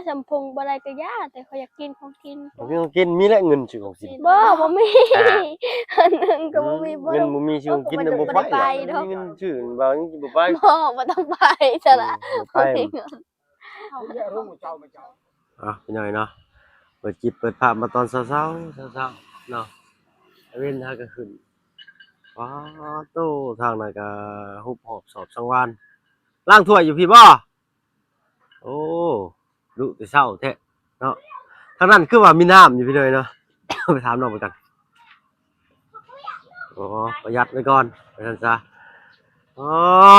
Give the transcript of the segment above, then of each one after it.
ສຳພົງບໍ່ໄດ້ກະຢ່າ ແຕ່ຂ້ອຍຢາກກິນຂອງກິນ. ຂອງກິນ ຂອງກິນ ມີແຫຼະເງິນຊື້ຂອງກິນ. ບໍ່ ບໍ່ມີ ອັນໜຶ່ງກະບໍ່ມີ. ເງິນບໍ່ມີຊື້ຂອງກິນນະ ບໍ່ໄປດອກ. ມີເງິນຊື້ບໍ່ໄປ. ບໍ່ ບໍ່ຕ້ອງໄປຊະລະ. ບໍ່ໄປ. ເອົາ ພີ່ນ້ອງເນາະ ເປີດຄລິບເປີດພາບມາຕອນເຊົ້າໆ ເຊົ້າໆເນາະ ຕາເວັນຫາກະຂຶ້ນ. ປາໂຕ ທາງນັ້ນກະຫຸບຫອບສອບສັງວານ ລ້າງຖ້ວຍຢູ່ພີ້ບໍ່? ໂອ້ ດຸແຕ່ເຊົ້າແທ້ເນາະ. ທາງນັ້ນຄືວ່າມີນ້ຳຢູ່ພີ່ນ້ອງເນາະ ໄປຖາມນ້ອງເພິ່ນກັນ. ອໍ ປະຢັດໄວ້ກ່ອນວ່າຊັ້ນຊະ. ອໍ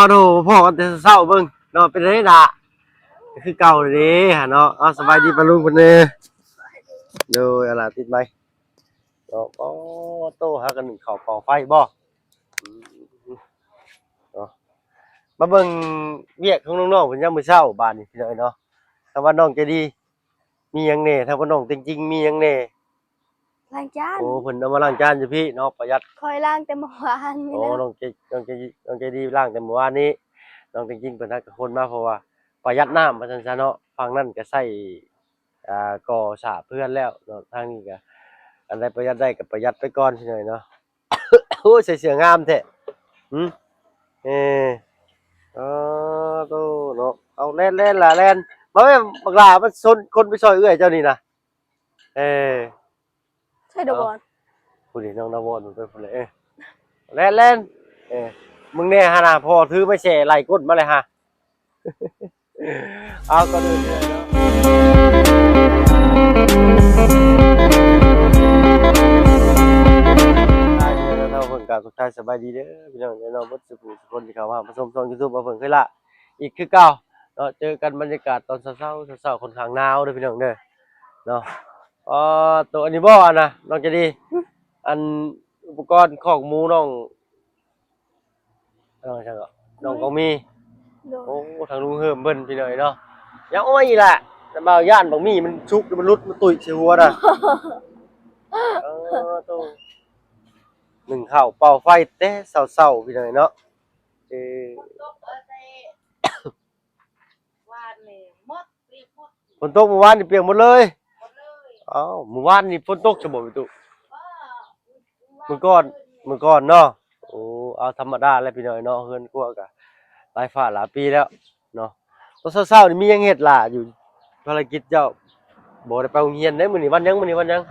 ໂດ ພໍ້ກັນແຕ່ເຊົ້າເບິ່ງເນາະ ເປັນໃດລະ? ຄືເກົ່າເດ້ຫັ້ນເນາະ. ເອົາ ສະບາຍດີປ້າລຸງເພິ່ນແດ່. ໂດຍ ເອົາລະ ຕິດໄມເນາະ. ໂອ້ ໂຕ ຫາກັນໜຶ້ງເຂົ້າເປົ່າໄຟບໍ່? ເນາະ ມາເບິ່ງວຽກຂອງນ້ອງໆເພິ່ນຍາມມື້ເຊົ້າບາດນີ້ພີ່ນ້ອງເນາະ. ຖ້າວ່ານ້ອງໃຈດີ ມີຫຍັງແດ່? ຖ້າວ່ານ້ອງເຕັງຈິງມີຫຍັງແດ່? ລ້າງຈານ. ໂອ້ ເພິ່ນເອົາມາລ້າງຈານຢູ່ພີ້ເນາະ ປະຢັດ. ຂ້ອຍລ້າງແຕ່ມື້ວານນີ້. ໂອ້ ນ້ອງໃຈ ນ້ອງໃຈ ນ້ອງໃຈດີລ້າງແຕ່ມື້ວານນີ້. ນ້ອງເຕັງຈິງເພິ່ນຫາກະຄົນມາ ເພາະວ່າປະຢັດນ້ຳວ່າຊັ້ນຊະເນາະ. ຝັ່ງນັ້ນກະໃຊ້ ອ່າ ກໍ່ສາບເຮືອນແລ້ວເນາະ ທາງນີ້ກະ ອັນໃດປະຢັດໄດ້ກະປະຢັດໄປກ່ອນ ພີ່ນ້ອງເນາະ. ໂອ້ຍ ໃສ່ເສື້ອງາມແທ້. ຫື ເອີ ອໍ ໂຕເນາະ. ເອົາ ແລ່ນໆລະ ແລ່ນມາແມ່ ບັກຫຼ້າ ມັນຊົນຄົນໄປຊ່ອຍເອື້ອຍເຈົ້ານີ້ນະ. ເອີ ໃສ່ດາວອນ ເອົ້າ ພຸ້ນເດ ນ້ອງດາວອນມັນໄປພຸ້ນແຫຼະ. ເອີ ແລ່ນໆ ເອີ ມຶງແນ່ຫັ້ນນະ ພໍ່ຖືໄມ້ແຊໄລ່ກົ້ນມາແລ້ວຫາ. ເອົາ ກ່ອນອື່ນເນາະ ເຮົາເພິ່ນກາບທັກທາຍສະບາຍດີເດີພີ່ນ້ອງເນາະ ເບິດສູ່ຜູ້ສູ່ຄົນທີ່ເຂົ້າມາຮັບມາຊົມຊ່ອງຢູທູບ ເອົາເພິ່ນເຄີຍລະ ອີກຄືເກົ່າເນາະ. ເຈີກັນບັນຍາກາດຕອນເຊົ້າໆ ເຊົ້າໆ ຂ້ອນຂ້າງໜາວເດີພີ່ນ້ອງເດີເນາະ. ອໍ ໂຕ ອັນນີ້ບໍ່ ອັນນະ ນ້ອງໃຈດີ ອັນອຸປະກອນຄອກໝູນ້ອງ ນ້ອງຫຍັງເກາະ ນ້ອງກອງມີ. ໂດຍ ໂອ້ ທາງລຸງເຮີມເພິ່ນພີ່ນ້ອງເນາະ. ຍັງເອົາມາອີກລະ ບ່າວຢ້ານບັກໝີ່ມັນສຸກ ມັນຫຼຸດ ມັນຕຸຍໃສ່ຫົວນະ. ເອີ ໂຕ ໜຶ້ງເຂົ້າເປົ່າໄຟແຕ່ເຊົ້າໆ ພີ່ນ້ອງເນາະ. ເອີ ຝົນຕົກເອົາແຕ່ວານນີ້ໝົດ ປຽກໝົດ. ຝົນຕົກມື້ວານນີ້ປຽກໝົດເລີຍ? ໝົດເລີຍ. ເອົ້າ ມື້ວານນີ້ຝົນຕົກຊະບໍ່ແມ່ຕູ້? ບໍ່ ມື້ກ່ອນ ມື້ກ່ອນເນາະ. ໂອ້ ເອົາ ທຳມະດາແຫຼະພີ່ນ້ອງເນາະ ເຮືອນຄົວກະຫຼາຍຟ້າຫຼາຍປີແລ້ວເນາະ. ຕອນເຊົ້າໆນີ້ມີຫຍັງເຮັດລະ ຢູ່ພາລະກິດເຈົ້າ? ບໍ່ໄດ້ໄປໂຮງຮຽນເດ້ມື້ນີ້. ວັນຫຍັງ? ມື້ນີ້ວັນຫຍັງ?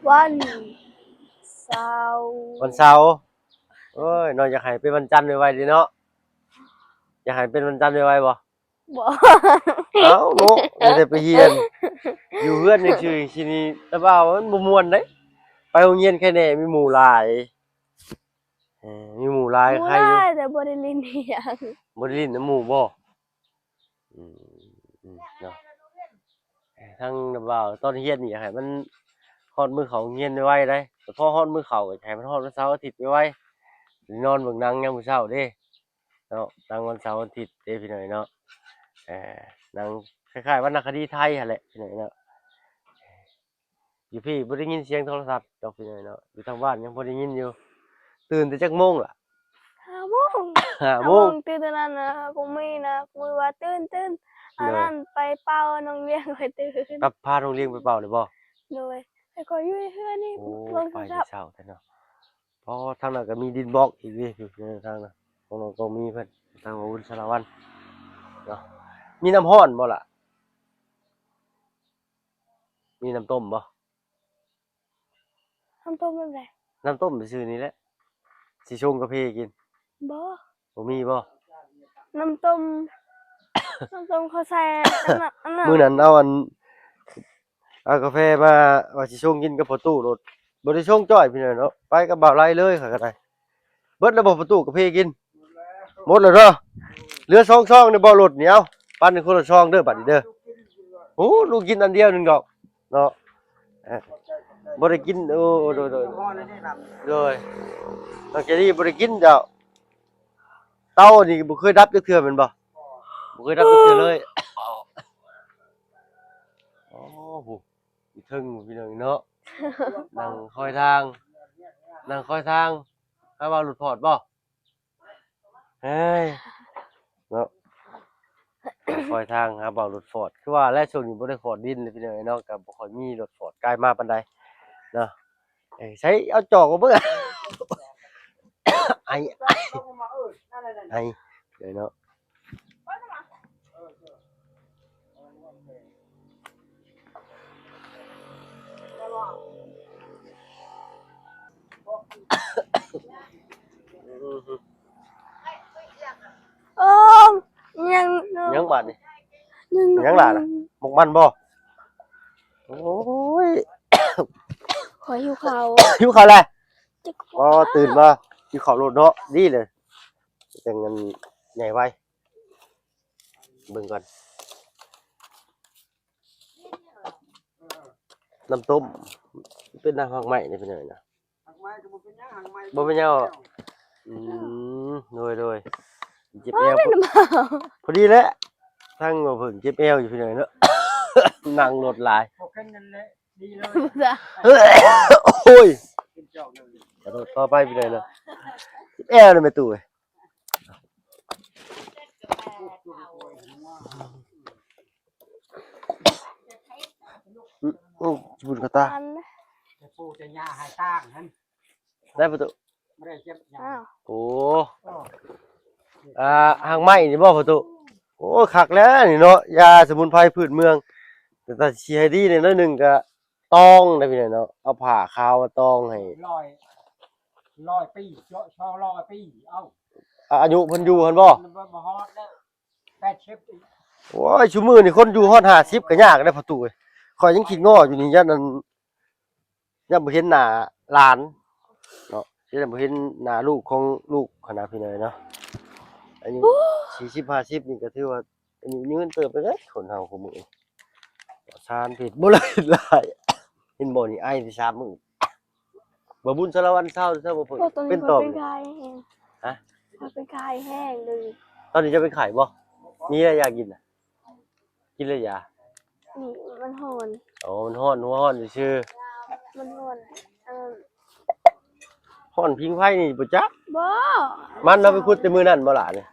ວັນເສົາ. ວັນເສົາ. ໂອ້ຍ ນ້ອງຢາກໃຫ້ເປັນວັນຈັນໄວໆເດເນາະ. ຢາກໃຫ້ເປັນວັນຈັນໄວໆບໍ່? ບໍ່. ເອົ້າເນາະ ມີແຕ່ໄປຮຽນ ຢູ່ເຮືອນຊື່ໆ ຊິນີ້ ແຕ່ວ່າມັນບໍ່ມ່ວນເດ້. ໄປໂຮງຮຽນແຄ່ແນ່ ມີໝູ່ຫຼາຍ. ເອີ ມີໝູ່ຫຼາຍ ໝູ່ຫຼາຍ ແຕ່ບໍ່ໄດ້ຫຼິ້ນອີຫຍັງ. ບໍ່ໄດ້ຫຼິ້ນນຳໝູ່ບໍ່? ອືມ ອືມ ເນາະ. ທາງນ້າບ່າວຕອນຮຽນນີ້ ຢາກໃຫ້ມັນຮອດມື້ເຂົ້າໂຮງຮຽນໄວໆໄດ໋. ແຕ່ພໍຮອດມື້ເຂົ້າ ກໍຢາກໃຫ້ມັນຮອດວັນເສົາອາທິດໄວໆ ນອນເບິ່ງໜັງຍາມມື້ເຊົ້າເດ້. ເນາະ ນັ່ງວັນເສົາວັນອາທິດເດ້ພີ່ນ້ອງເນາະ. ເອີ ນັ່ງຄ້າຍໆວັນນະຄະດີໄທຫັ້ນແຫຼະພີ່ນ້ອງເນາະ. ຢູ່ພີ້ບໍ່ໄດ້ຍິນສຽງໂທລະສັບດອກພີ່ນ້ອງເນາະ. ຢູ່ທາງບ້ານຍັງພໍໄດ້ຍິນຢູ່. ຕື່ນແຕ່ຈັກໂມງລະ? ຫ້າໂມງ. ຫ້າໂມງ. ຕື່ນຕອນນັ້ນນະ ກອງມີນະ ກອງມີວ່າ ຕື່ນໆ ອັນນັ້ນ ໄປເປົ່ານ້ອງລ້ຽງຂ້ອຍຕື່ນ. ກັບພານ້ອງລ້ຽງໄປເປົ່າເລີຍບໍ່? ໂດຍ. ແຕ່ຂ້ອຍຢູ່ເຮືອນນີ້ ເບິ່ງໂທລະສັບ. ໂອ້ ໄປແຕ່ເຊົ້າແທ້ເນາະ. ອໍ ທາງນັ້ນກໍມີດິນບລັອກອີກເດ້ ທາງນັ້ນ ຂອງນ້ອງກອງມີເພິ່ນ ທາງບ່າວວຸ້ນສາລະວັນເນາະ. ມີນ້ຳຮ້ອນບໍ່ລະ? ມີນ້ຳຕົ້ມບໍ່? ນ້ຳຕົ້ມແບບໃດ? ນ້ຳຕົ້ມຊື່ໆນີ້ແຫຼະ ຊິຊົງກາເຟກິນ. ບໍ່ ບໍ່ມີບໍ່? ນ້ຳຕົ້ມ ນ້ຳຕົ້ມເຂົາໃສ່ອັນນັ້ນ ອັນນັ້ນ ມື້ນັ້ນເອົາອັນ ເອົາກາແຟມາວ່າຊິຊົງກິນກັບພໍ່ຕູ້ໂລດ ບໍ່ໄດ້ຊົງຈ້ອຍພີ່ນ້ອງເນາະ. ໄປກັບບ່າວໄລເລີຍຂ້ອຍກໍໄດ້. ເບິດແລ້ວບໍ່ພໍ່ຕູ້ກາເຟກິນ? ໝົດແລ້ວເນາະ. ເຫຼືອສອງຊອງນີ້ບໍ່ລົດນີ້ ເອົາ ປັນໃຫ້ຄົນລະຊອງເດີ ບາດນີ້ເດີ. ໂອ້ ລູກກິນອັນດຽວໜຶ່ງດອກເນາະ. ເອີ ບໍ່ໄດ້ກິນ. ໂອ້ ໂດຍ ໂດຍ ໂດຍ. ນ້ອງເຈດີບໍ່ໄດ້ກິນເຈົ້າ. ເຕົານີ້ບໍ່ເຄີຍດັບຈັກເທື່ອແມ່ນບໍ່? ບໍ່ເຄີຍດັບຈັກເທື່ອເລີຍ. ໂອ້ໂຫ ຢູ່ເທິງພຸ້ນພີ່ນ້ອງເນາະ. ນັ່ງຄອຍທາງ ນັ່ງຄອຍທາງ. ຫາວ່າຫຼຸດພອດບໍ່? ເຮີ້ຍ ເນາະ. ຄອຍທາງຫາເບົາລົດຟອດ ຄືວ່າແຫຼະ ຊ່ວງນີ້ບໍ່ໄດ້ຟອດດິນເລີຍພີ່ນ້ອງເອີຍເນາະ ກໍບໍ່ຄ່ອຍມີລົດຟອດກາຍມາປານໃດເນາະ. ເອີ ໃຊ້ເອົາຈອກມາເບິ່ງ ໄອ ໄອເດີເນາະ. ໂອ້ ຍັງ ຍັງບາດນີ້ ຍັງ ຍັງຫຼາຍນະ ໝົກມັນບໍ່? ໂອ້ຍ ຂ້ອຍຫິວເຂົ້າ ຫິວເຂົ້າແລ້ວ. ອໍ ຕື່ນມາຫິວເຂົ້າໂລດເນາະ ດີເລີຍ ຈັ່ງອັນໃຫຍ່ໄວ. ເບິ່ງກ່ອນ ນ້ຳຕົ້ມ ເປັນນ້ຳຮາກໄມ້ນີ້ເປັນຫຍັງນະ? ຮາກໄມ້ກໍບໍ່ເປັນຫຍັງ ຮາກໄມ້ ບໍ່ເປັນຫຍັງ. ອືມ ໂດຍໆ ເຈັບແອວ ພໍດີແຫຼະ ທັງວ່າເພິ່ນເຈັບແອວຢູ່ພີ່ນ້ອງເນາະ ນັ່ງລົດຫຼາຍ ບໍ່ເປັນນັ້ນແຫຼະ ດີເລີຍ. ໂອ້ຍ ເປັນຈອກໜຶ່ງ ຂໍໂທດຂໍອະໄພພີ່ນ້ອງເນາະ ເຈັບແອວເດ້ແມ່ຕູ້ເອີຍ. ອືມ ອືມ ບຸນກະຕາ ແຕ່ປູແຕ່ຍ່າໃຫ້ຕ່າງຫັ້ນ ໄດ້ປະຕູ ບໍ່ໄດ້ເຈັບຫຍັງ. ອ້າວ ໂອ້ ເອີ ອ່າ ຮາກໄມ້ນີ້ບໍ່ປະຕູ? ໂອ້ ຄັກແລ້ວນີ້ເນາະ ຢາສະໝຸນໄພພື້ນເມືອງ ແຕ່ຖ້າຊິໃຫ້ດີແດ່ໜ້ອຍໜຶ່ງກະ ຕອງໄດ້ພີ່ນ້ອງເນາະ ເອົາຜ້າຂາວມາຕອງໃຫ້ ຮ້ອຍ ຮ້ອຍປີ ສອງຮ້ອຍປີ ເອົ້າ ອາຍຸເພິ່ນຢູ່ຫັ້ນບໍ່? ມັນບໍ່ ບໍ່ຮອດແລ້ວ ແປດສິບອີກ. ໂອ້ຍ ຊຸມື້ນີ້ຄົນຢູ່ຮອດຫ້າສິບກໍຍາກເດ້ພໍ່ຕູ້ເອີຍ ຂ້ອຍຍັງຄິດງໍ້ຢູ່ນີ້ ຢ້ານອັນ ຢ້ານບໍ່ເຫັນໜ້າຫຼານເນາະ ຢ້ານບໍ່ເຫັນໜ້າລູກຂອງລູກຫັ້ນນະພີ່ນ້ອງເນາະ. ອາຍຸສີ່ສິບ ຫ້າສິບນີ້ກໍຖືວ່າ ອາຍຸຍືນເຕີບແລ້ວເດ້ຄົນເຮົາຄູ່ມື້ນີ້ ສານພິດບໍ່ຫຼາຍ ເຫັນບໍ່ນີ້ ໄອແຕ່ສາມມື້ ບໍ່ບຸນສາລະວັນເຊົາ ເຊົາບໍ່ເພິ່ງ ໂອ້ ຕອນນີ້ ເປັນຕອບ ເປັນໄຂ້ແຮງ ຮະ ເປັນໄຂ້ແຮງເລີຍ. ຕອນນີ້ເຈົ້າເປັນໄຂ້ບໍ່? ມີແລ້ວຢາກິນນະ ກິນແລ້ວຢາ ນີ້ມັນຮ້ອນ ໂອ້ ມັນຮ້ອນ ຫົວຮ້ອນຊື່ໆ ມັນຮ້ອນ ເອີ ຮ້ອນຜິງໄຟນີ້ບໍ່ຈັກ ບໍ່ ມັນເຮົາໄປຂຸດແຕ່ມື້ນັ້ນບໍ່ຫຼ້ານີ້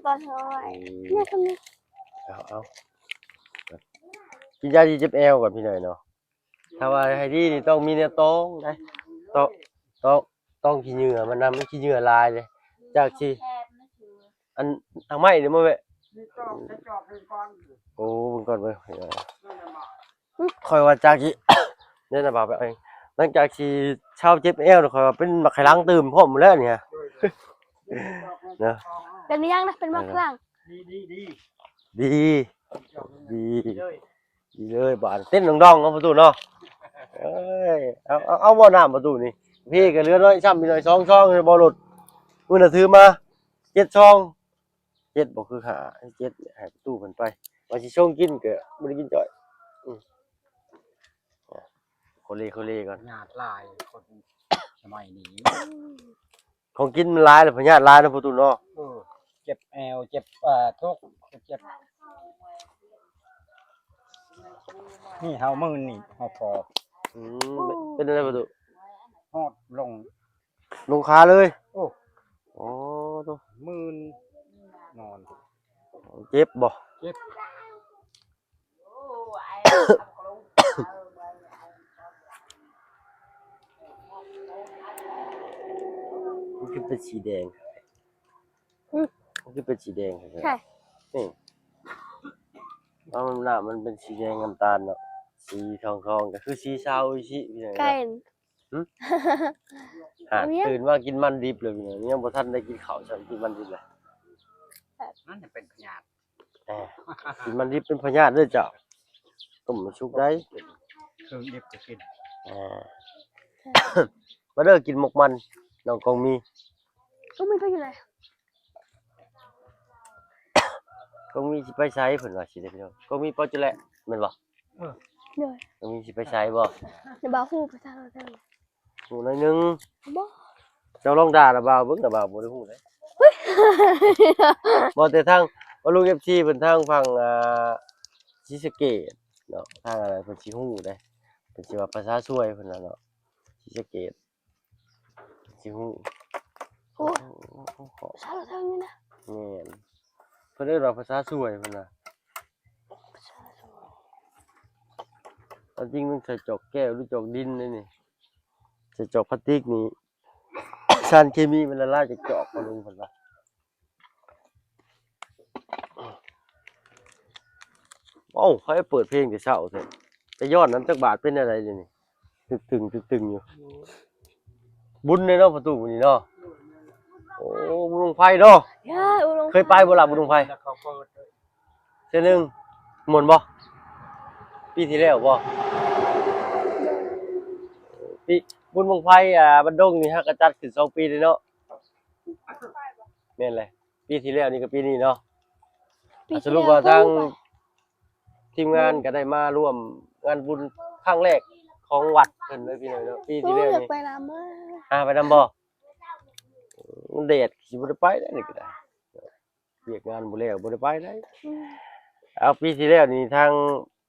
ບໍ່ ຕອນເຮົາໄວ້ ອືມ ນີ້ ເອົາ ເອົາ ກິນຢາທີ່ເຈັບແອວກ່ອນພີ່ນ້ອງເນາະ. ຖ້າວ່າໃຫ້ດີນີ້ຕ້ອງມີແນວຕອງໄດ໋ ຕອງ ຕອງ ຕອງຂີ້ເຫຍື້ອມັນນະ ມັນຂີ້ເຫຍື້ອຫຼາຍເດ້ ຈາກຊິ ອັນ ທາງໄມ້ນີ້ບໍ່ແມ່? ໂອ້ ເບິ່ງກ່ອນເບິ່ງ ຂ້ອຍວ່າຈາກຊິ ເດີນະບ່າວໄປເອົາເອງ ຫຼັງຈາກຊິເຊົາເຈັບແອວ ຂ້ອຍວ່າເປັນໝາກໄຂ່ຫຼັງຕື່ມພ້ອມແລ້ວນີ້ ເນາະ ເປັນອີຫຍັງນະ ເປັນໝາກໄຂ່ຫຼັງ ດີ ດີ ດີ ດີ ດີເລີຍ ບາດເຕັ້ນດອງໆ ເນາະປະຕູເນາະ ເອີຍ ເອົາ ເອົາ ເອົາບໍ່ນ້ຳປະຕູນີ້ ເພກໍເຫຼືອໜ້ອຍຊ້ຳອີກໜ້ອຍ ສອງຊອງ ບໍ່ລົດ ມື້ໜ້າຖືມາ ເຈັດຊອງ ເຈັດບໍ່ຄືຫ້າ ເຈັດໃຫ້ປະຕູເພິ່ນໄປ ວ່າຊິຊົງກິນກໍບໍ່ໄດ້ກິນຈ້ອຍ ອືມ ໂຄເລໂຄເລກ່ອນ ຍາດຫຼາຍຄົນສະໄໝນີ້ ຂອງກິນມັນຫຼາຍແລ້ວ ພະຍາດຫຼາຍເນາະ ປະຕູເນາະ ເອີ ເຈັບແອວ ເຈັບ ເອີ ທົກ ເຈັບ ນີ້ເຮົາມື້ນີ້ເຮົາພໍ ອືມ ເປັນ ເປັນແນວໃດປະຕູ? ຮອດລົງ ລົງຂາເລີຍ ໂອ້ ໂອ້ໂຕ ມື່ນນອນ ເຈັບບໍ່? ເຈັບ ມັນຄືເປັນສີແດງ ອືມ ມັນຄືເປັນສີແດງ ໃຊ່ ນີ້ ເອົາ ນ້ຳມັນເປັນສີແດງນ້ຳຕານເນາະ ສີທອງໆ ກໍຄືສີຊາວອີຊິ ໃກ້ ຫຶ? ຫາ ຕື່ນມາກິນມັນດິບເລີຍພີ່ນ້ອງ ຍັງບໍ່ທັນໄດ້ກິນເຂົ້າຊ້ຳ ກິນມັນດິບເລີຍ ມັນຈະເປັນພະຍາດ ເອີ ກິນມັນດິບເປັນພະຍາດເດີເຈົ້າ ຕົ້ມໃຫ້ສຸກໄດ໋ ເຄິ່ງດິບກໍກິນ ເອີ ມາເດີກິນໝົກມັນ ນ້ອງກອງມີ ກອງມີໄປຢູ່ໃສ? ກອງມີຊິໄປໃສ ເພິ່ນວ່າຊິໄດ້ພີ່ນ້ອງ ກອງມີປອດຈຸແລະ ແມ່ນບໍ່? ເອີ ໂດຍ ກອງມີຊິໄປໃສບໍ່? ດຽວບ່າວຮູ້ໄປທາງນັ້ນ ຮູ້ໜ້ອຍໜຶ່ງ ບໍ່ ເຈົ້າລອງດ່າລະບ່າວເບິ່ງ ລະບ່າວບໍ່ໄດ້ຮູ້ເດ້ ບໍ່ ແຕ່ທາງ ວ່າລຸງ ເອັຟຊີ ເພິ່ນທາງຝັ່ງ ອ່າ ສີສະເກດເນາະ ທາງອັນນັ້ນເພິ່ນຊິຮູ້ເດ້ ເພິ່ນຊິວ່າພາສາຊວຍເພິ່ນວ່າເນາະ ສີສະເກດ ຊິຮູ້ ໂອ້ ໂອ້ ໂອ້ ໂອ້ ເຊົາເທິງນີ້ນະ ແມ່ນ ພິ່ນເອີ້ນວ່າພາສາຊ່ວຍເພິ່ນວ່າ. ຄວາມຈິງມັນໃສ່ຈອກແກ້ວ ຫຼື ຈອກດິນເດ້ນີ້ ໃສ່ຈອກພລາສຕິກນີ້ ສານເຄມີມັນລະລາຍຈາກຈອກ ພໍ່ລຸງເພິ່ນວ່າ. ເອົ້າ ໃຜເປີດເພງແຕ່ເຊົ້າແທ້ ໄປຍ້ອນນຳຈັກບາດ ເປັນແນວໃດດຽວນີ້ ຕຶກຕຶງ ຕຶກຕຶງຢູ່. ບຸນເດ້ເນາະ ປະຕູມື້ນີ້ເນາະ. ໂອ້ ບຸນບັ້ງໄຟເນາະ. ເຄີຍໄປບໍ່ລະບຸນບັ້ງໄຟ? ເທື່ອໜຶ່ງ. ມ່ວນບໍ່? ປີທີ່ແລ້ວບໍ່? ປີ ບຸນບັ້ງໄຟ ອ່າ ບ້ານດົງນີ້ ເຮົາກໍຈັດຂຶ້ນສອງປີເດ້ເນາະ. ແມ່ນແຫຼະ ປີທີ່ແລ້ວນີ້ກັບປີນີ້ເນາະ. ສະຫຼຸບວ່າທາງທີມງານກໍໄດ້ມາຮ່ວມງານບຸນຄັ້ງແລກຂອງວັດເພິ່ນເລີຍ ພີ່ນ້ອງເນາະ. ປີທີ່ແລ້ວນີ້ ຢາກໄປນຳ ຫາໄປນຳບໍ່? ມັນແດດ ຊິບໍ່ໄດ້ໄປແລ້ວນີ້ກໍໄດ້ ວຽກງານບໍ່ແລ້ວ ບໍ່ໄດ້ໄປໄດ້. ເອົາ ປີທີ່ແລ້ວນີ້ ທາງ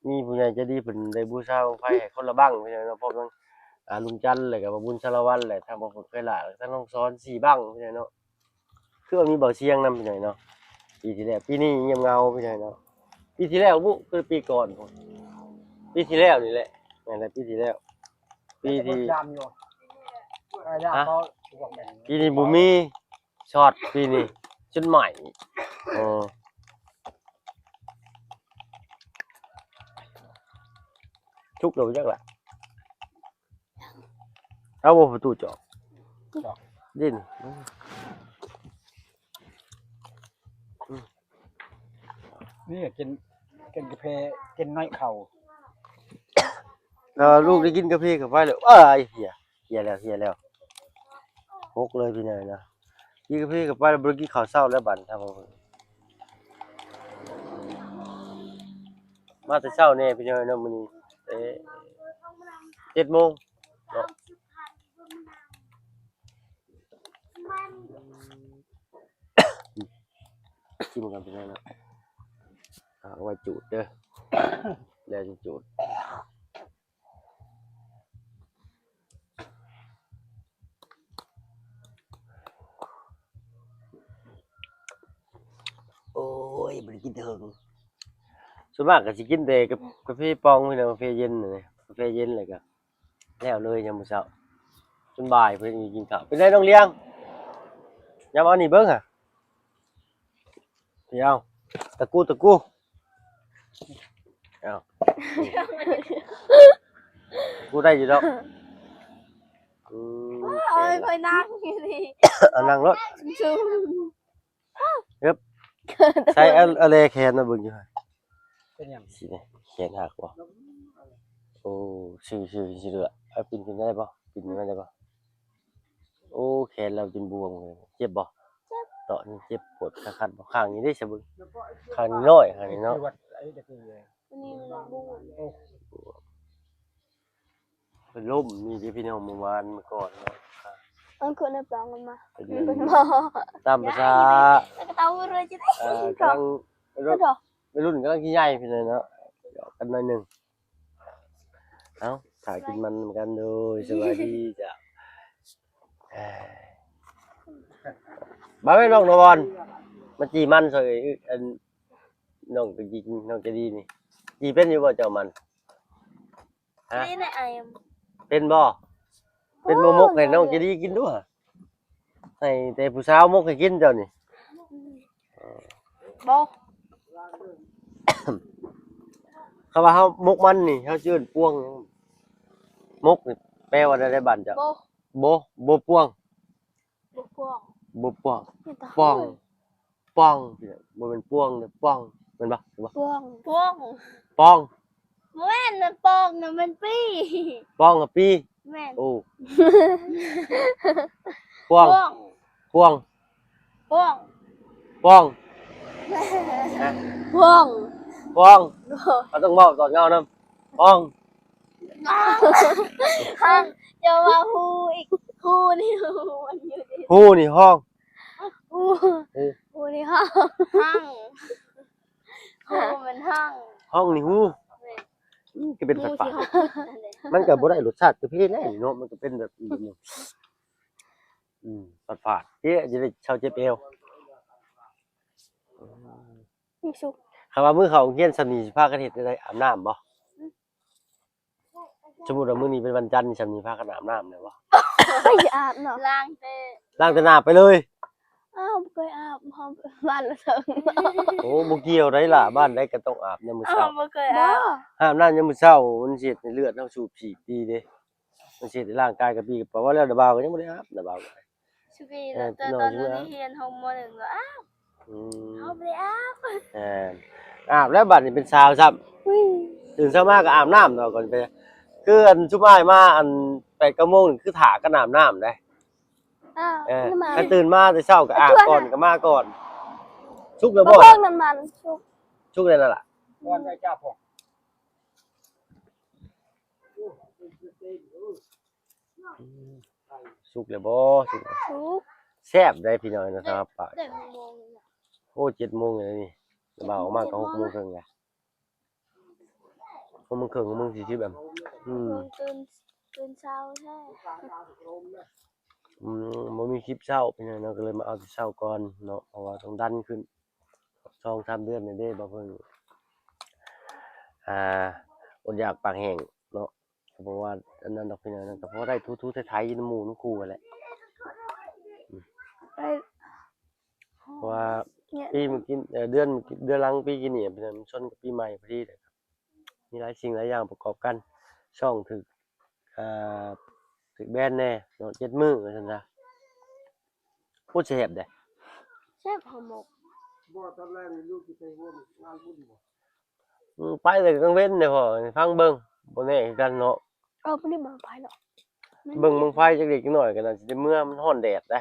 ມີຜູ້ໃຫຍ່ໃຈດີເພິ່ນໄດ້ບູຊາບັ້ງໄຟໃຫ້ຄົນລະບັ້ງ ພີ່ນ້ອງເນາະ. ພ້ອມທັງ ອ່າ ລຸງຈັນ ແລ້ວກໍປ້າບຸນສາລະວັນ ແລະ ທາງພໍ່ຝົນໄພລາດ ແລະ ທາງນ້ອງສອນ ສີ່ບັ້ງ ພີ່ນ້ອງເນາະ. ຄືວ່າມີເບົາຊຽງນຳ ພີ່ນ້ອງເນາະ. ປີທີ່ແລ້ວ ປີນີ້ງຽບເຫງົາ ພີ່ນ້ອງເນາະ. ປີທີ່ແລ້ວບຸ ຄືປີກ່ອນພຸ້ນ ປີທີ່ແລ້ວນີ້ແຫຼະ. ແມ່ນແຫຼະ ປີທີ່ແລ້ວ ປີທີ່ ດາມຢູ່ ເອີ ດາມ ຮະ ເຂົາ ປີນີ້ບໍ່ມີ ຊອດປີນີ້ ຈົນໄໝ້. ໂອ້ ສຸກແລ້ວຈັກລະ. ເອົາບໍ່ປະຕູຈອກ ຈອກ ເດ້ນີ້. ນີ້ກິນ ກິນກາເຟ ກິນໜ້ອຍເຂົ້າ. ເອີ ລູກໄດ້ກິນກາເຟເຂົ້າໄປແລ້ວ ເອີຍ ເຫຍ ເຫຍແລ້ວ ເຫຍແລ້ວ ຫົກເລີຍພີ່ນ້ອງເນາະ. ກິນກາເຟເຂົ້າໄປແລ້ວບໍ່ໄດ້ກິນເຂົ້າເຊົ້າແລ້ວບັດນີ້. ມາແຕ່ເຊົ້າແດ່ພີ່ນ້ອງເນາະ ມື້ນີ້ ເອີ ເຈັດໂມງເນາະ. ຊິມກັນພີ່ນ້ອງເນາະ. ເອົາໄວ້ຈູດເດີ ແລ້ວຊິຈູດ. ໂອ້ຍ ບໍ່ໄດ້ກິນແຕ່ເຫິງ. ສ່ວນມາກກໍຊິກິນແຕ່ກາ ກາເຟປ່ອງ ພີ່ນ້ອງ ກາເຟເຢັນນະ ກາເຟເຢັນ ແລ້ວກໍ ແລ້ວເລີຍຍາມມື້ເຊົ້າ ຈົນບ່າຍເພິ່ນຍັງກິນເຂົ້າ. ເປັນໃດນ້ອງລຽງ? ຍາມເອົານີ້ເບິ່ງຫາ ດຽວ ຕະກູ ຕະກູ ເອົາ ຕະກູໄດ້ຢູ່ດອກ. ອືມ ໂອ້ຍ ຂ້ອຍນັ່ງຢູ່ນີ້ ເອົານັ່ງໂລດ. ເອີບ ໃສ່ ເອົາ ເອົາແລແຂນມາເບິ່ງຢູ່ຫັ້ນ. ເປັນຫຍັງ? ຊິໄດ້ແຂນຫັກບໍ່? ໂອ້ ຊື່ໆ ຊິເຫຼືອ ເອົາ ປິ່ນຂຶ້ນໄດ້ບໍ່? ປິ່ນຂຶ້ນໄດ້ບໍ່? ໂອ້ ແຂນລາວຈົນບວມເລີຍ. ເຈັບບໍ່? ເຈັບ ເຕາະນີ້ເຈັບ ປວດຄັກໆບໍ່? ຂ້າງນີ້ເດ້ ສະເບິ່ງ ຂ້າງນີ້ນ້ອຍ ຂ້າງນີ້ເນາະ. ອັນນີ້ມັນບວມ ເປັນລົມນີ້ເດ້ພີ່ນ້ອງ ມື້ວານມື້ກ່ອນເນາະ. ເອີ ຄືໃນປອງມັນມາ ເປັນ ເປັນບໍ່ ຕາມພາສາ ແລ້ວກໍເຕົ້າເລີຍ ເອີ ກຳລັງ ໄປລຸ້ນ ກຳລັງຊິໃຫຍ່ພີ່ນ້ອງເນາະ ຫຍອກກັນໜ້ອຍໜຶ່ງ. ເອົ້າ ຖ້າກິນມັນນຳກັນ ໂດຍ ສະບາຍດີເຈົ້າ. ມາແມ່ນ້ອງນະວອນ ມາຈີ່ມັນຊ່ອຍ ອັນ ນ້ອງໄປຈີ່ ນ້ອງໃຈດີນີ້ ຈີ່ເປັນຢູ່ບໍ່ເຈົ້າມັນ? ຮະ ເປັນບໍ່? ເປັນບໍ່? ໝົກໃຫ້ນ້ອງໃຈດີກິນດູຫະ ໃຫ້ແຕ່ຜູ້ສາວໝົກໃຫ້ກິນເຈົ້ານີ້. ບໍ່ ຄຳວ່າເຮົາໝົກມັນນີ້ ເຮົາຊິເອີ້ນປວງ. ໝົກນີ້ແປວ່າແນວໃດບ້ານເຈົ້າ? ບໍ່ ບໍ່ ບໍ່ປວງ ບໍ່ປວງ ບໍ່ປວງ ເປັນຕາ ປອງ ປອງ ບໍ່ແມ່ນປວງເດີ້ ປອງ ແມ່ນບໍ່? ປອງ ປອງ ປອງ ບໍ່ແມ່ນ ປອງນະແມ່ນປີ ປອງນະປີ ແມ່ນ ໂອ້ ປວງ ປວງ ປວງ ປອງ ປອງ ຮະ ປວງ ປອງ ເຮົາຕ້ອງເວົ້າຕອນເຫງົານຳ ປອງ ຮະ ເຈົ້າວ່າຫູອີກ ຫູນີ້ ຫູມັນຢູ່ດີ ຫູນີ້ຮ້ອງ ຫູ ຫູ ຫູນີ້ຮ້ອງ ຮ້ອງ ຫູແມ່ນຮ້ອງ ຮ້ອງນີ້ຫູ ແມ່ນ ອືມ ກໍເປັນຝາດໆ ມັນກໍບໍ່ໄດ້ລົດຊາດກາເຟແນ່ເນາະ ມັນກໍເປັນແບບ ອືມ ອືມ ຝາດໆ ເອີ ຈະໄດ້ເຊົາເຈັບແອວ. ອືມ ມີສຸກ. ຄັນວ່າມື້ເຂົ້າໂຮງຮຽນຊ່ຳນີ້ ຊິພາກັນເຮັດແນວໃດ? ອາບນ້ຳບໍ່? ສົມມຸດວ່າມື້ນີ້ເປັນວັນຈັນ ຊ່ຳນີ້ພາກັນອາບນ້ຳແລ້ວບໍ່? ຂ້ອຍຊິອາບເນາະ. ລ້າງແຕ່ ລ້າງແຕ່ໜ້າໄປເລີຍ. ອ້າວ ບໍ່ເຄີຍອາບ ເຮົາບ້ານລະເຖິງ. ໂອ້ ບໍ່ກ່ຽວໃດລະ ບ້ານໃດກໍຕ້ອງອາບຍາມມື້ເຊົ້າ. ອ້າວ ບໍ່ເຄີຍອາບ. ອາບນ້ຳຍາມມື້ເຊົ້າ ມັນຊິເຮັດໃຫ້ເລືອດເຮົາສູບສີດດີເດ້. ມັນຊິເຮັດໃຫ້ຮ່າງກາຍກະປີກະເປົາ. ວ່າແລ້ວ ດາບ່າວກໍຍັງບໍ່ໄດ້ອາບ ດາບ່າວກໍໄດ້. ເອີ ຕອນ ຕອນເຮົາຮຽນ ຫົກ ມໍ ໜຶ່ງ ກໍອາບ. ອືມ ເຮົາບໍ່ໄດ້ອາບ. ແມ່ນ ອາບແລ້ວ ບາດນີ້ເປັນສາວຊ້ຳ. ຕື່ນເຊົ້າມາກໍອາບນ້ຳເນາະ ກ່ອນໄປ. ຄືອັນຊຸມອ້າຍມາ ອັນ ແປດ ເກົ້າ ໂມງນີ້ ຄືຖ້າກັນອາບນ້ຳເດ້. ເອີ ຄັນຕື່ນມາແຕ່ເຊົ້າກໍອາບກ່ອນ ກໍມາກ່ອນ. ສຸກແລ້ວບໍ່? ເບິ່ງນັ້ນມັນສຸກ ສຸກແລ້ວນັ້ນລະ. ກ່ອນໄດ້ຈ້າພວກ ອືມ ສຸກແລ້ວບໍ່? ສຸກ ສຸກ. ແຊບໄດ໋ພີ່ນ້ອງເນາະ ສຳລັບປາ. ໂອ້ ເຈັດໂມງແລ້ວນີ້ ບ່າວອອກມາກໍຫົກໂມງເຄິ່ງແລ້ວ. ຫົກໂມງເຄິ່ງ ຫົກໂມງສີ່ສິບແບບ. ອືມ ຕື່ນ ຕື່ນເຊົ້າແທ້. ອືມ ບໍ່ມີຄລິບເຊົ້າ ພີ່ນ້ອງເນາະ ກໍເລີຍມາເອົາແຕ່ເຊົ້າກ່ອນເນາະ ເພາະວ່າຕ້ອງດັນຂຶ້ນ. ສອງສາມເດືອນນີ້ເດ້ ບໍ່ເພິ່ງ ອ່າ ອົດຢາກປາກແຫ້ງເນາະ. ກໍບໍ່ວ່າອັນນັ້ນດອກພີ່ນ້ອງ ກໍພໍໄດ້ທຸໆໄຖໆນຳໝູ່ນຳຄູ່ຫັ້ນແຫຼະ. ອືມ ເພາະວ່າປີມື້ກີ້ ເອີ ເດືອນ ເດືອນຫຼັງປີກີ້ນີ້ ເປັນ ມັນຊົນກັບປີໃໝ່ພໍດີ ມີຫຼາຍສິ່ງຫຼາຍຢ່າງປະກອບກັນ. ຊ່ອງຖືກ ອ່າ ຖືກແບນແດ່ເນາະ ເຈັດມື້ວ່າຊັ້ນຊະ. ໂອ້ ແຊບເດ້ ແຊບຫ່ອໝົກ. ບໍ່ ຕອນແລງນີ້ລູກຊິໄປຮ່ວມງານບຸນບໍ່? ອືມ ໄປແຕ່ກາງເວັນເດ້ພໍ່ ຟັງເບິ່ງ ບໍ່ແນ່ຄືກັນເນາະ. ເອີ ບໍ່ໄດ້ມາໄປເນາະ ເບິ່ງບັ້ງໄຟຈັກເລັກຈັກນ້ອຍກໍໜ້າຊິໄດ້ເມືອ ມັນຮ້ອນແດດເດ້.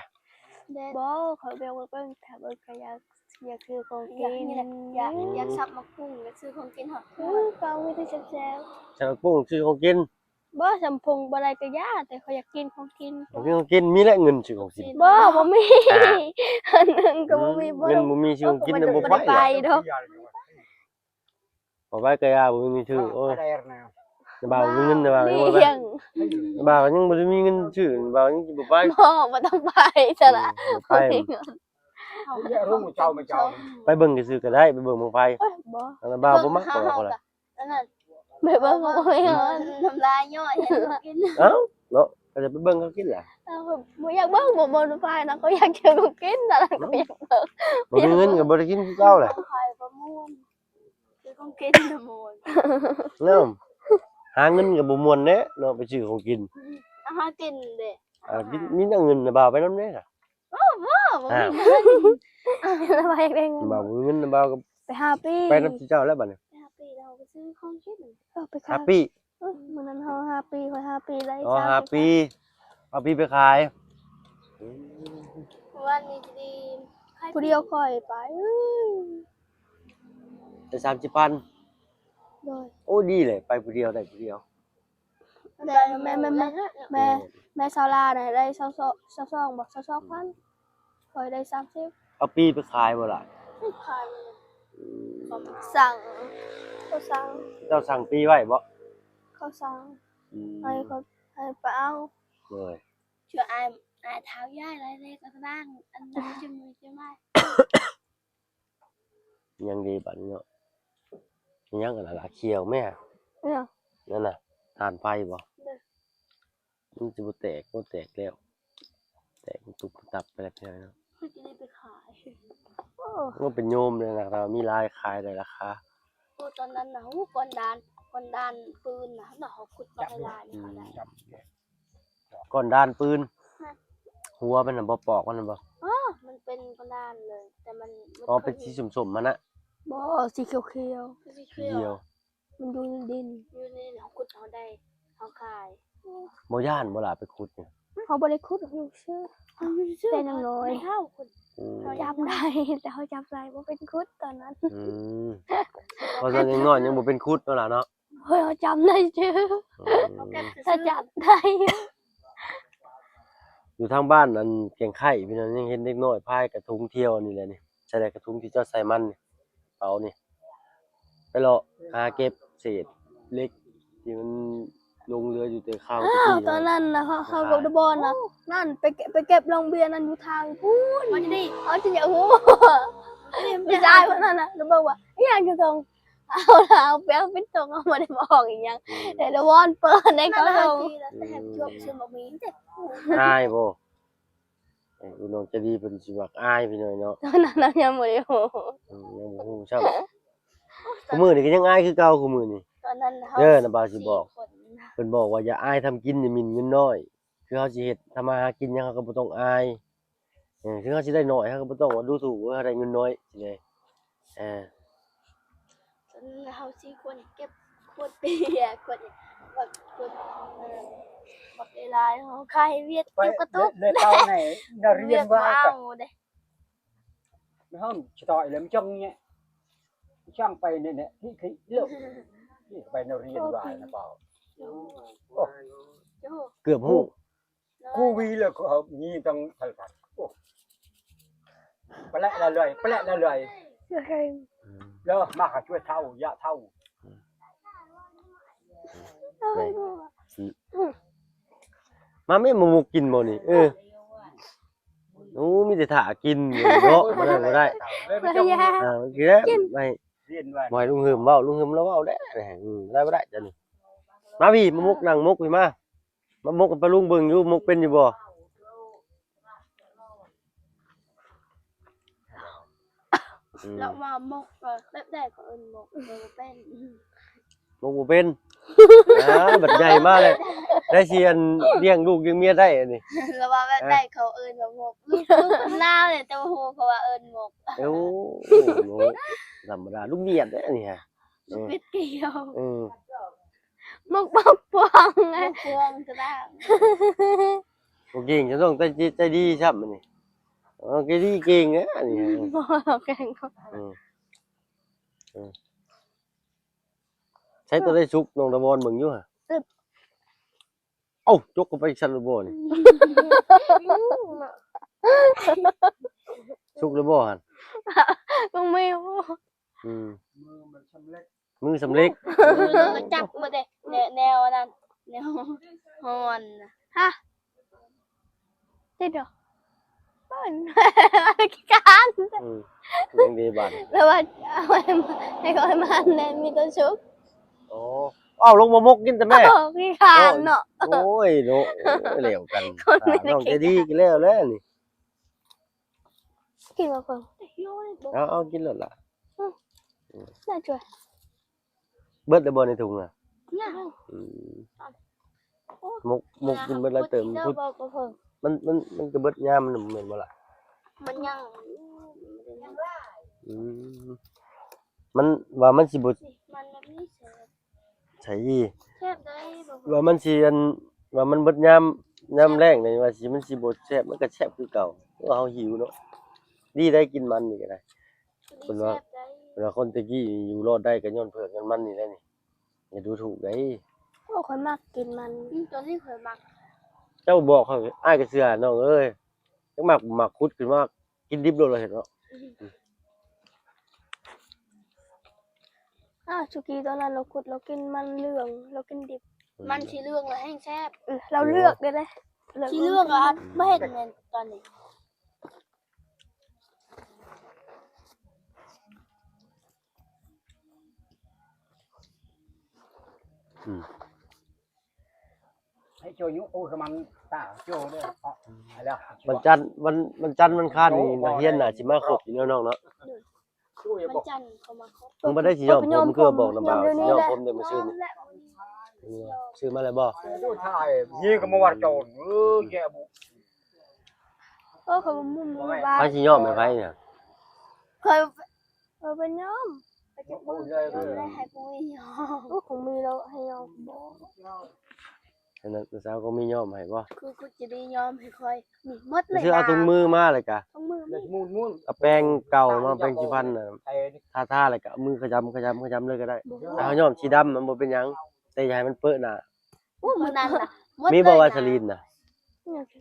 ບໍ່ ຂ້ອຍບໍ່ຢາກເບິ່ງ ຖ້າເບິ່ງກໍຢາກ ຢາກຊື້ຂອງກິນ ຢາກ ຢາກ ຢາກສັບໝາກຫຸ່ງ ຢາກຊື້ຂອງກິນຮອດເຮືອນ. ກໍມີແຕ່ແຊບໆ ສັບໝາກຫຸ່ງ ຊື້ຂອງກິນ. ບໍ່ ສຳພົງບໍ່ໄດ້ກະຢ່າ ແຕ່ຂ້ອຍຢາກກິນຂອງກິນ. ຂອງກິນ ຂອງກິນ ມີແຫຼະເງິນຊື້ຂອງກິນ. ບໍ່ ບໍ່ມີ. ອັນໜຶ່ງກໍບໍ່ມີ. ເງິນບໍ່ມີ ຊື້ຂອງກິນນະບໍ່ໄປດອກ. ບໍ່ໄປກະຢ່າ ບໍ່ມີຊື້. ໂອ້ຍ ບ່າວບໍ່ມີເງິນ ບ່າວຍັງບໍ່ໄປ. ບ່າວຍັງບໍ່ໄດ້ມີເງິນຊື້ ບ່າວຍັງຊິບໍ່ໄປ. ບໍ່ ບໍ່ຕ້ອງໄປຊະລະ. ບໍ່ໄປ ໄປເບິ່ງຊື່ໆກໍໄດ້ ໄປເບິ່ງບັ້ງໄຟ. ໂອ້ຍ ບໍ່ ອັນນັ້ນບ່າວບໍ່ມັກ ເຮົາ ເຮົາ ເຮົາ ໄປເບິ່ງກໍບໍ່ມີເງິນ ນ້ຳລາຍຍ້ອຍໃຫ້ລູກກິນ. ເອົ້າ ເນາະ ກໍຈະໄປເບິ່ງເຂົາກິນລະ. ເອົ້າ ບໍ່ຢາກເບິ່ງ ບໍ່ ບໍ່ໄປນະ ກໍຢາກເຈີຂອງກິນນະ ກໍຢາກເບິ່ງ. ບໍ່ມີເງິນກໍບໍ່ໄດ້ກິນຄືເກົ່າແຫຼະ. ຂ້ອຍບໍ່ມ່ວນ ຄືຂອງກິນນະມ່ວນ. ເນາະ ຫາເງິນກໍບໍ່ມ່ວນແດ່ເນາະ ໄປຊື້ຂອງກິນ. ອືມ ຫາກິນເດ້. ອ່າ ມີແຕ່ເງິນນະ ບ່າວໄປນຳເດ້. ບໍ່ ບໍ່ ບໍ່ມີເງິນ. ບ່າວບໍ່ມີເງິນນະ ບ່າວກໍໄປຫາປີ້ ໄປນຳເຈົ້າແລ້ວບັດນີ້. ໄປຫາປີ້ແລ້ວໄປຊື້ຂອງກິນ. ເອີ ໄປຫາປີ້. ເອີ ມື້ນັ້ນເຮົາຫາປີ້ ຂ້ອຍຫາປີ້ໄດ້. ອໍ ສາມສິບ ຫາປີ້ ເອົາປີ້ໄປຂາຍ. ມື້ວານນີ້ດີ ຜູ້ດຽວຂ້ອຍໄປ ໄດ້ສາມສິບພັນ. ໂດຍ. ໂອ້ ດີເລີຍ ໄປຜູ້ດຽວໄດ້ຜູ້ດຽວ. ແມ່ ແມ່ ແມ່ ແມ່ ແມ່ສາວລານະໄດ້ຊາວສອງ ຊາວສອງບໍ່ ຊາວສອງພັນ ຂ້ອຍໄດ້ສາມສິບ. ເອົາປີ້ໄປຂາຍບໍ່ລະ? ໄປຂາຍ. ອືມ ສັ່ງ ເຂົາສັ່ງ. ເຈົ້າສັ່ງປີ້ໄວ້ບໍ່? ເຂົາສັ່ງ. ອືມ ໃຫ້ເຂົາ ໃຫ້ໄປເອົາ. ໂດຍ. ເທື່ອອ້າຍ ອ້າຍທ້າວຍ້າຍຫຼາຍເລກກໍສ້າງ ອັນນັ້ນຈະມືຈະມາ. ຍັງດີບັດນີ້ເນາະ. ຍັງອັນນັ້ນລະ ຂຽວແມ່. ເອີ ນັ້ນນະ ຖ່ານໄຟບໍ່? ໂດຍ. ມັນຊິບໍ່ແຕກ ບໍ່ແຕກແລ້ວ ແຕກຕຸບຕັບໄປແລ້ວເນາະ. ເຮົາຈະໄດ້ໄປຂາຍ. ໂອ້ ມັນເປັນໂຍມເລີຍນະ ຖ້າມີຫຼາຍຂາຍໄດ້ລາຄາ. ໂອ້ ຕອນນັ້ນນະ ໂອ້ ກ້ອນດ່ານ ກ້ອນດ່ານປືນນະ ເຮົາຂຸດບັກຫຼາຍໆນີ້ ເຂົາໄດ້. ອືມ ກ້ອນດ່ານປືນ. ຫັ້ນ ຫົວມັນນະບໍ່ ປອກມັນນະບໍ່? ອໍ ມັນເປັນກ້ອນດ່ານເລີຍ ແຕ່ມັນ ອໍ ເປັນສີສົ້ມໆຫັ້ນນະ. ບໍ່ ສີຂຽວໆ. ສີຂຽວ ຂຽວ. ມັນຢູ່ໃນດິນ ຢູ່ໃນເຮົາຂຸດເຮົາໄດ້ ເຮົາຂາຍ. ບໍ່ຢ້ານບໍ່ລະໄປຂຸດນີ້? ເຮົາບໍ່ໄດ້ຂຸດ ເຮົາຢູ່ຊື່ ເຮົາຢູ່ຊື່ ແຕ່ຍັງນ້ອຍ ເຮົາຂຸດ. ອືມ ເຮົາຈຳໄດ້ ແຕ່ເຮົາຈຳໄດ້ວ່າເປັນຂຸດຕອນນັ້ນ. ອືມ ເພາະຕອນຍັງນ້ອຍຍັງບໍ່ເປັນຂຸດເນາະລະເນາະ. ເຮີ້ຍ ເຮົາຈຳໄດ້ຊື່. ອືມ ເຮົາຈຳໄດ້. ຢູ່ທາງບ້ານອັນແກ່ງໄຂ່ພີ່ນ້ອງ ຍັງເຫັນເດັກນ້ອຍພາຍກະທຸງທ່ຽວນີ້ແຫຼະນີ້ ໃສ່ໄດ້ກະທຸງທີ່ເຈົ້າໃສ່ມັນນີ້ ເປົານີ້ ໄປເລາະຫາເກັບເສດເຫຼັກທີ່ມັນຫຼົງເຫຼືອຢູ່ແຕ່ຄາວຕະກີ້. ຕອນນັ້ນນະ ເຮົາ ເຮົາກັບຕະບອນນະ ນັ້ນ ໄປເກັບ ໄປເກັບລອງເບຍນັ້ນຢູ່ທາງພຸ້ນ. ເຮົາຈະຢາກຮູ້. ຜູ້ຊາຍຄົນນັ້ນນະ ລະເບິ່ງວ່າ ອີຫຍັງຄືຖົງ ເອົາລະ ເອົາແປ້ງປິດຖົງ ເອົາບໍ່ໄດ້ບອກອີຫຍັງ ອືມ ແຕ່ລະວອນເປີດໃນເຂົາຖົງ ແຕ່ແຮກຈວບຊື່ບໍ່ມີເດ້ ອາຍບໍ່? ເອີ ນ້ອງໃຈດີເພິ່ນຊິມັກອາຍພີ່ນ້ອງເນາະ ຕອນນັ້ນນະຍັງບໍ່ໄດ້ຮູ້ ອືມ ຍັງບໍ່ຮູ້ຊ້ຳ ຄູ່ມື້ນີ້ກໍຍັງອາຍຄືເກົ່າ ຄູ່ມື້ນີ້ ຕອນນັ້ນເຮົາ ເດີ ນ້າບ່າວຊິບອກ ເພິ່ນບອກວ່າຢ່າອາຍທຳກິນ ຢ່າໝິ່ນເງິນນ້ອຍ ຄືເຮົາຊິເຮັດທຳມາຫາກິນຫຍັງ ເຮົາກໍບໍ່ຕ້ອງອາຍ ເອີ ເຖິງເຮົາຊິໄດ້ໜ້ອຍ ເຮົາກໍບໍ່ຕ້ອງວ່າດູຖູກວ່າເຮົາໄດ້ເງິນນ້ອຍຊີ້ເດ ເອີ ເຮົາສີ່ຄົນເກັບຂວດເບຍ ຂວດບັກ ຂວດ ເອີ ບັກຫຼາຍໆ ເຮົາຂາຍຫວຽດ ໄປ ເກັບກະຕຸກ ເລີຍເອົາໃຫ້ນັກຮຽນວ່າ ເຮົາຊິຕ່ອຍແລ້ວມັນຈັ່ງເນຍ ຊ່າງໄປເນຍ ທີ່ ທີ່ເລີກ ທີ່ໄປນັກຮຽນວ່ານະເປົາ ໂອ້ ເກືອບຮູ້ ກູວີແລ້ວກໍມີຕັ້ງເທົ່າກັນ ໂອ້ ປະແຫຼະລະເລີຍ ປະແຫຼະລະເລີຍ ເອີ ເດີ ມາຫາຊ່ວຍເຖົ້າ ຢາເຖົ້າ ມາແມ່ ໝາກມຸກກິນບໍ່ນີ້ ເອີ ໂອ້ ມີແຕ່ຖ້າກິນເນາະ ບໍ່ໄດ້ ບໍ່ໄດ້ ເອີ ກິນແລ້ວ ບໍ່ໃຫ້ລຸງຫຶມເວົ້າ ລຸງຫຶມລາວເວົ້າແດ່ ອືມ ໄດ້ບໍ່ໄດ້ ເຈົ້ານີ້ ມາພີ້ ມາໝົກ ນັ່ງໝົກພີ້ມາ ມາໝົກໃຫ້ປ້າລຸງເບິ່ງຢູ່ ໝົກເປັນຢູ່ບໍ່? ອືມ ລາວວ່າໝົກ ເອີ ແບບໃດເຂົາເອີ້ນໝົກ ໝົກບໍ່ເປັນ ໝົກບໍ່ເປັນ ອ່າ ບັດໃຫຍ່ມາແລ້ວ ໄດ້ຊິອັນລ້ຽງລູກລ້ຽງເມຍໄດ້ອັນນີ້ ລາວວ່າແບບໃດ ອ່າ ເຂົາເອີ້ນວ່າໝົກ ລູກ ລູກຄົນລາວນີ້ ແຕ່ວ່າຮູ້ເຂົາວ່າເອີ້ນໝົກ ໂອ້ ໝົກ ທຳມະດາ ລູກວຽດເດ້ອັນນີ້ ເອີ ເປັດກ່ຽວ ເອີ ໝົກ ໝົກພວງ ໝົກພວງກະດາ ບໍ່ເກັ່ງ ຈະຕ້ອງໃຈ ໃຈດີຊ້ຳອັນນີ້ ເອີ ໃຈດີເກັ່ງເດ້ອັນນີ້ ອືມ ບໍ່ ເກັ່ງ ອືມ ອືມ ໃຊ້ຕົວໃດສຸກ ນ້ອງຕາວອນເບິ່ງຢູ່ຫະ ເອົ້າ ຈົກເຂົ້າໄປຊັ້ນແລ້ວບໍ່ນີ້ ສຸກແລ້ວບໍ່ຫັ້ນ ບໍ່ມີ ອືມ ມືມັນສຳເລັກ ມືສຳເລັກ ມືກະຈັບໝົດເດ້ ແນວ ແນວອັນນັ້ນ ແນວຮ້ອນນະ ຮະ ເຮັດດອກ ເປັນຂີ້ຄ້ານ ອືມ ຍັງດີບາດ ແລ້ວວ່າເອົາໃຫ້ ໃຫ້ຂ້ອຍມາແດ່ ມີແຕ່ສຸກ ໂອ້ ເອົາລົງມາໝົກກິນແຕ່ແມ່ ຂີ້ຄ້ານເນາະ ໂອ້ຍເນາະ ໂອ້ຍ ແລ້ວກັນ ນ້ອງໃຈດີກິນແລ້ວແຫຼະນີ້ ກິນບໍ່ເພິ່ງ ເອົາ ເອົາກິນໂລດລະ ອືມ ໄດ້ຈ້ວຍ ເບິດແລ້ວບໍ່ໃນຖົງນະ? ຍັງ ອືມ ໂອ້ ໝົກ ໝົກກິນເບິດຫຼາຍເຕີບ ມັນ ມັນ ມັນກໍເບິດຍາມມັນແມ່ນບໍ່ລະ? ມັນຍັງ ອືມ ມັນວ່າມັນຊິບໍ່ ມັນແບບນີ້ແຊບ ໃສ ແຊບໄດ໋ ວ່າມັນຊິອັນ ວ່າມັນເບິດຍາມ ຍາມແລ້ງນີ້ ວ່າຊິ ມັນຊິບໍ່ແຊບ ມັນກໍແຊບຄືເກົ່າ ເພາະວ່າເຮົາຫິວເນາະ ດີໄດ໋ກິນມັນນີ້ກໍໄດ້ ເພິ່ນວ່າ ເພິ່ນວ່າຄົນແຕ່ກີ້ຢູ່ລອດໄດ້ກໍຍ້ອນເຜືອກຍ້ອນມັນນີ້ແຫຼະນີ້ ຢ່າດູຖູກໄດ໋ ໂອ້ ຂ້ອຍມັກກິນມັນ ອືມ ຕອນນີ້ຂ້ອຍມັກ ເຈົ້າບອກຂ້ອຍ ອ້າຍກໍເຊື່ອນ້ອງເອີຍ ຈັກມັກ ມັກຂຸດຂຶ້ນມາກິນດິບໂລດ ລະເຫັນເນາະ ອືມ ອ້າວ ສຸກີຕອນນັ້ນລາວຂຸດ ລາວກິນມັນເຫຼືອງ ລາວກິນດິບ ອືມ ມັນສີເຫຼືອງລະແຮ່ງແຊບ ເອີ ລາວເລືອກໄດ້ເດ້ ສີເຫຼືອງລະ ອືມ ບໍ່ເຫັນແມ່ນຕອນນີ້ ອືມ ໃຫ້ໂຈຍຸ ໂອ້ ມັນຕາໂຈເດີ ວັນຈັນ ວັນ ວັນຈັນວັນຄານນີ້ ນັກຮຽນໜ້າຊິມາຄົບຢູ່ເນາະນ້ອງເນາະ ວັນຈັນເຂົາມາຄົບ ມຶງບໍ່ໄດ້ຊິຍ້ອມຜົມ ຄືບອກນຳບ່າວຊິຍ້ອມຜົມແຕ່ມື້ຊືນນີ້ ຊື້ມາແລ້ວບໍ່? ນີ້ກໍມາວັດໂຈນ ເອີ ແກ່ບຸ ເອີ ຂ້ອຍບໍ່ມີບາດ ໃຜຊິຍ້ອມໃຫ້ໃຜນະ? ຂ້ອຍ ເອີ ໄປຍ້ອມ ໄປເກັບບຸ ໃຫ້ຜູ້ມີຍ້ອມ ໂອ້ ຄົງມີແລ້ວໃຫ້ຍ້ອມບໍ່? ອັນນັ້ນສາວຄົງມີຍ້ອມໃຫ້ບໍ່? ຄື ຄືຈະໄດ້ຍ້ອມໃຫ້ຂ້ອຍ ນີ້ໝົດເລີຍ ເອົາຖົງມືມາເລີຍກະ ຖົງມື ເອົາແປງເກົ່າມາ ແປງສີຟັນນະ ທາໆ ແລ້ວກະເອົາມືຂະຢຳ ຂະຢຳ ຂະຢຳເລີຍກໍໄດ້ ຖ້າເຮົາຍ້ອມສີດຳມັນບໍ່ເປັນຫຍັງ ແຕ່ຢ່າໃຫ້ມັນເປິະໜ້າ ໂອ້ ມື້ນັ້ນນະ ມີບໍ່ວາສະລີນນະ?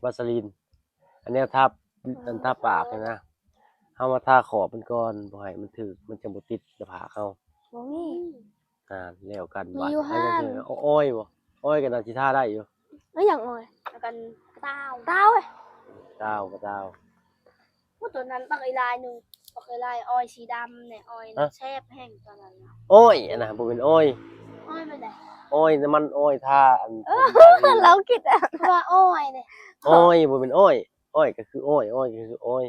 ວາສະລີນ ອັນແນວທາ ອັນທາປາກຫັ້ນນະ ເຮົາມາທາຂອບມັນກ່ອນ ບໍ່ໃຫ້ມັນຖືກ ມັນຈັ່ງບໍ່ຕິດໜ້າຜາກເຮົາ ບໍ່ມີ ອ່າ ແລ້ວກັນ ມີຢູ່ຫັ້ນ ເອົາອ້ອຍບໍ່? ອ້ອຍກໍໜ້າຊິທາໄດ້ຢູ່ ເອີ ຫຍັງອ້ອຍ? ແລ້ວກັນກະຕ່າວ ກະຕ່າວເອີຍ ກະຕ່າວ ກະຕ່າວ ໂອ້ ໂຕນັ້ນບັກອີຫຼາຍໜຶ່ງ ເຄີຍລາຍອ້ອຍສີດຳແດ່ ອ້ອຍ ຮະ? ແຊບແຮງຕອນນັ້ນນະ. ອ້ອຍ ອັນນັ້ນບໍ່ແມ່ນອ້ອຍ. ອ້ອຍແບບໃດ? ອ້ອຍນ້ຳມັນອ້ອຍທາອັນ ເອີ ເຮົາຄິດ ເພາະວ່າອ້ອຍເດ້. ອ້ອຍ ບໍ່ແມ່ນອ້ອຍ. ອ້ອຍກໍຄືອ້ອຍ ອ້ອຍກໍຄືອ້ອຍ.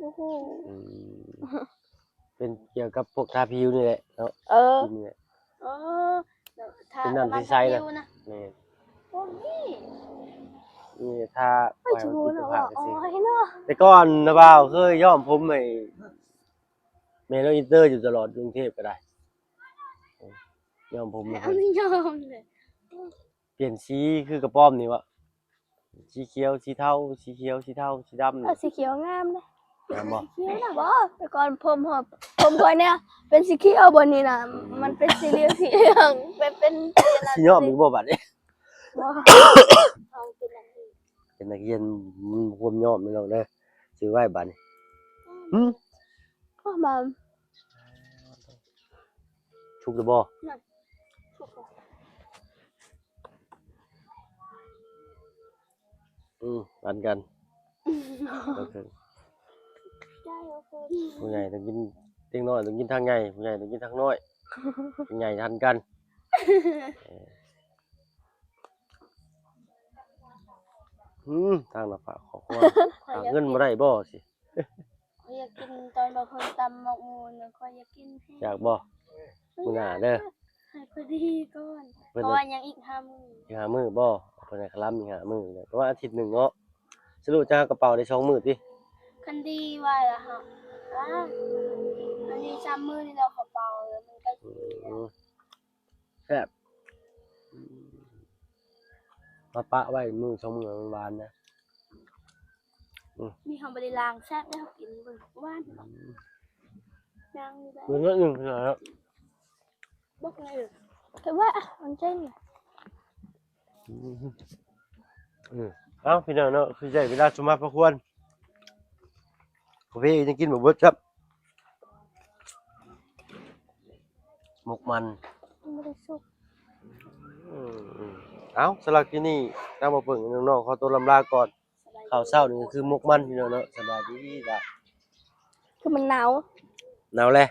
ບໍ່ຮູ້. ອືມ ເປັນກ່ຽວກັບພວກທາຜິວນີ້ແຫຼະເນາະ. ເອີ ກິນນີ້ແຫຼະ. ເອີ ເປັນນ້ຳໃສໆນະ. ແມ່ນ. ໂອ້ຍ ນີ້ທາ ໂອ້ຍ ໄວ້ ຊິຮູ້ເນາະວ່າອ້ອຍເນາະ. ແຕ່ກ່ອນນະບ່າວເຄີຍຍ້ອມຜົມໃຫ້ແມ່ນ້ອງອິນເຕີຢູ່ຕະຫຼອດ ຢູ່ກຸງເທບກໍໄດ້ ຍ້ອມຜົມໃຫ້ເພິ່ນ. ຍ້ອມເລີຍ. ປ່ຽນສີຄືກະປອມນີ້ວະ ສີຂຽວ ສີເທົາ ສີຂຽວ ສີເທົາ ສີດຳ. ເອີ ສີຂຽວງາມເດ້. ງາມບໍ່? ຂຽວນະ. ບໍ່ ແຕ່ກ່ອນຜົມຫອມ ຜົມຂ້ອຍແນວເປັນສີຂຽວ ບັດນີ້ນະ ມັນເປັນສີເຫຼືອງ ສີເຫຼືອງ ເປັນ ເປັນ ຊິຍ້ອມອີກບໍ່ບັດນີ້? ບໍ່ ເຮົາເປັນນັກຮຽນ ເປັນນັກຮຽນ ມັນຄວາມຍ້ອມພີ່ນ້ອງເດີ ຊື້ໄວ້ບັດນີ້. ຫື ໂອ້ ມາ ສຸກແລ້ວບໍ່? ນັ້ນ ສຸກແລ້ວ. ອືມ ປັນກັນ. ໂອເຄ ໄດ້ ໂອເຄ. ຜູ້ໃຫຍ່ຕ້ອງກິນ ເດັກນ້ອຍຕ້ອງກິນທາງໃຫຍ່ ຜູ້ໃຫຍ່ຕ້ອງກິນທາງນ້ອຍ ໃຫຍ່ທັນກັນ. ເອີ ອືມ ທາງໜ້າຜາກຄອບຄົວ ຫາເງິນບໍ່ໄດ້ບໍ່ຊິ? ຂ້ອຍຢາກກິນຕອນບໍ່ເພິ່ນຕຳໝາກໂມນ ຂ້ອຍຢາກກິນແຮງ. ຢາກບໍ່? ມື້ໜ້າເດີ ໃຫ້ພໍດີກ່ອນ ເພິ່ນ ເພາະວ່າຍັງອີກຫ້າມື້. ອີກຫ້າມື້ບໍ່? ເພິ່ນໃຫ້ຄະລຳອີກຫ້າມື້ ປະມານອາທິດໜຶ່ງເນາະ. ສະຫຼຸບຈະຫາກະເປົາໄດ້ສອງມື້ຕິ? ຄັນດີວ່າລະຫາ ອາ ອັນນີ້ສາມມື້ນີ້ແຫຼະ ກະເປົາ ແລ້ວມັນກະ ອືມ ແຊບ. ມາປະໄວ້ມື້ສອງມື້ມັນຫວານນະ. ອືມ ນີ້ເຮົາບໍ່ໄດ້ລ້າງ ແຊບເດ້ ເຮົາກິນເບິ່ງ ຫວານ. ອືມ ຍ່າງຢູ່ໄດ້ ເບິ່ງໜ້ອຍໜຶ່ງຂະໜາດເນາະ. ບອກໄງເອີ ແຕ່ວ່າ ອາ ມັນເຈັງ. ອືມ ເອີ ເອົ້າ ພີ່ນ້ອງເນາະ ຄືໃຊ້ເວລາສົມມາພາຄວນ ກາເຟຍັງກິນບໍ່ເບິດຊ້ຳ. ໝົກມັນ ມັນບໍ່ໄດ້ສຸກ. ອືມ ເອົ້າ ສຳລັບຄລິບນີ້ ທາງບ່າວເຜິ້ງ ນ້ອງໆ ຂໍຕົວລຳລາກ່ອນ. ເຂົ້າເຊົ້ານີ້ກໍຄືໝົກມັນ ພີ່ນ້ອງເນາະ. ສະບາຍດີລະ. ຄືມັນໜາວ ໜາວແຫຼະ.